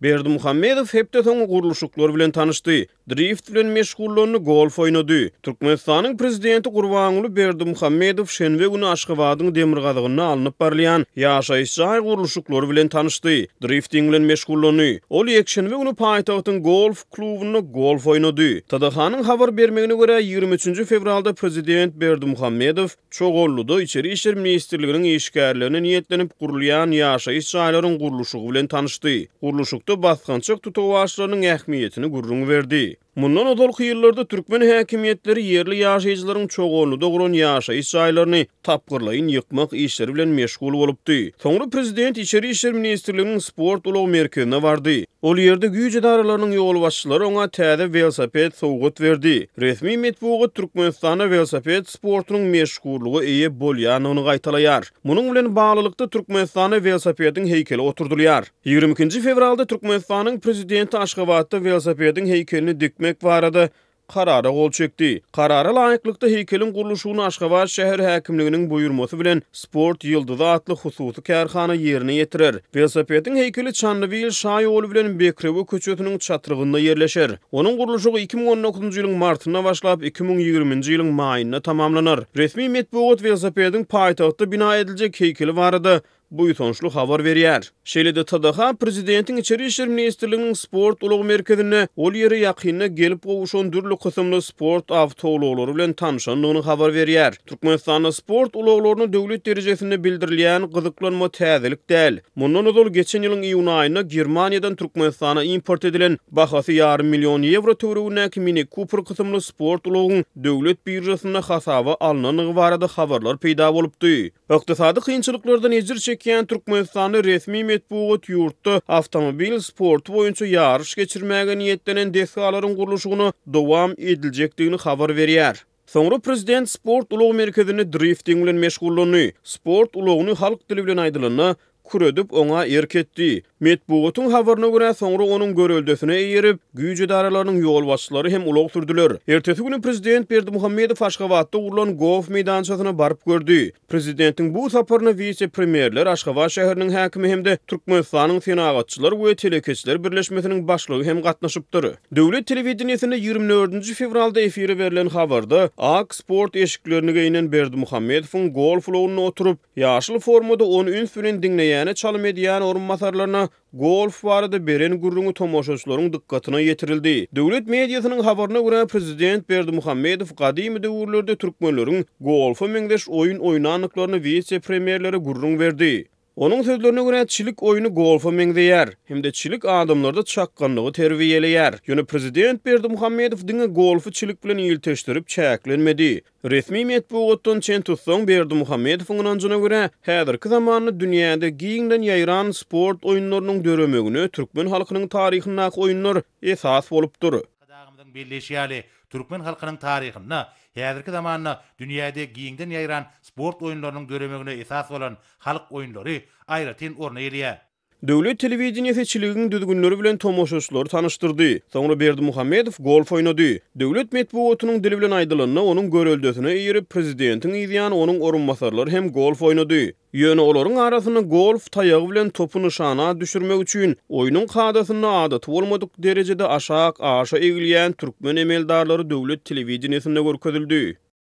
Berdimuhamedow hepde soňy gurluşyklar bilen tanyşdy, drift bilen meşgullandy, golf oýnady. Türkmenistanyň prezidenti Gurbanguly Berdimuhamedow şenbe güni Aşgabadyň demirgazygynda alnyp barylýan ýaşaýyş jaý gurluşyklary bilen tanyşdy, drifting bilen meşgullandy. Ol ýekşenbe güni paýtagtyň golf klubynda golf oýnady. TDH-nyň habar bermegine görä, 23 fewralda prezident Berdimuhamedow Çoganlyda Içeri işler ministrliginiň işgärlerine niýetlenip gurulýan ýaşaýyş jaýlaryň gurluşygy bilen tanyşdy. Gurluşykda basgançak tutawaçlarynyň ähmiýetini gürrüň berdi. Mundan ozalky ýyllarda türkmen häkimiýetleri ýerli ýaşaýjylaryň Çoganlyda guran ýaşaýyş jaýlaryny tapgyrlaýyn ýykmak işleri bilen meşgul bolupdy. Soňra prezident Içeri işler ministrliginiň sport ulag merkezine bardy. Ol ýerde güýç edaralarynyň ýolbaşçylary oňa täze welosiped sowgat berdi. Resmi metbugat Türkmenistanda welosiped sportunyň meşhurlyga eýe bolýandygyny gaýtalaýar. Munuň bilen baglylykda, Türkmenistanda welosipediň heýkeli oturdylýar. 22 nji fewralda Türkmenistanyň Prezidenti Aşgabatda welosipediň heýkelini dikmek barada Karara gol çekdi. Karara laýyklykda, heýkeliň gurluşygyny Aşgabat şäher häkimliginiň buýurmasy bilen Sport ýyldyzy atly hususy kärhana ýerine ýetirer. Welosipediň heýkeli Çandybil şaýoly bilen Bekrewe köçesiniň çatrygynda ýerleşer. Onuň gurluşygy 2019-njy ýylyň martynda başlap, 2020-nji ýylyň maýynda tamamlanar. Resmi metbugat welosipediň paýtagtda bina ediljek heýkeli barada buýsançly habar berýär. Şeýle-de TDH prezidentiň Içeri işler ministrliginiň sport ulag merkezinde ol ýere ýakynda gelip gowşan dürli kysymly sport awtoulaglary bilen tanşandygyny habar berýär. Türkmenistanda sport ulaglaryna döwlet derejesinde bildirilýän gyzyklanma täzelik däl. Mundan ozal geçen ýylyň iýun aýynda Germaniýadan Türkmenistana import edilen bahasy ýarym million ýewro töweregindäki Mini Cooper kysymly sport ulagyň döwlet biržasynda hasaba alnandygy barada habarlar peýda bolupdy. Ykdysady kynçylyklardan ejir çekýän Türkmenistanda resmi metbugat ýurtda awtomobil sporty boýunça ýaryş geçirmäge niýetlenen desgalaryň gurluşygyna dowam ediljekdigini habar berýär. Soňra prezident sport ulag merkezinde drifting bilen meşgullandy. Sport ulagyny halk dili bilen aýdylanda, küredip, oňa erk etdi. Metbugatyň habaryna görä, soňra onuň göreldesine eýerip, güýç edaralarynyň ýolbaşçylary hem ulag sürdüler. Ertesi güni prezident Berdimuhamedow Aşgabatda gurlan golf meýdançasyna baryp gördi. Prezidentiň bu saparyna wise-premýerler, Aşgabat şäheriniň häkimi hem-de Türkmenistanyň Senagatçylar we telekeçiler birleşmesiniň başlygy hem gatnaşypdyr. Döwlet telewideniýesinde 24-nji fewralda efire berlen habarda, ak sport eşiklerini geýnen Berdimuhamedowyň golf ulagynda oturyp, Ýaşyl formada ony üns bilen diňleýäne çalym edýän orunbasarlaryna golf barada beren gürrüňi tomaşaçylaryň dykgatyna ýetirildi. Döwlet mediasynyň habaryna görä, prezident Berdimuhamedow gadymy döwürlerde türkmenleriň golfa meňzeş oýun oýnandyklaryny wise-premýerlere gürrüň berdi. Onuň sözlerine görä, çilik oýny golfa meňzeýär hem-de çilik adamlarda çakganlygy terbiýeleýär. Ýöne prezident Berdimuhamedow diňe golfy çilik bilen ilteşdirip çäklenmedi. Resmi metbugatdan çen tutsaň, Berdimuhamedowyň ynanjyna görä, häzirki zamanda dünýäde giňden ýaýran sport oýunlarynyň döremegine türkmen halkynyň taryhyndaky oýunlar esas bolupdyr. Arkadagymyzyň belleýşi ýaly, türkmen halkynyň taryhynda häzirki zamanda dünýäde giňden ýaýran sport oýunlarynyň döremegine esas bolan halk oýunlary aýratyn orun eýeleýär. Döwlet telewideniýesi çiligiň düzgünleri bilen tomaşaçylary tanyşdyrdy. Soňra Berdimuhamedow golf oýnady. Döwlet metbugatynyň dili bilen aýdylanda, onuň göreldesine eýerip, prezidentiň yzýany onuň orunbasarlary hem golf oýnady. Ýöne olaryň arasynda golf taýagy bilen topy nyşana düşürmek üçin, oýnuň kadasynda adaty bolmadyk derejede aşak aşa egilýän türkmen emeldarlary döwlet telewideniýesinde görkezildi.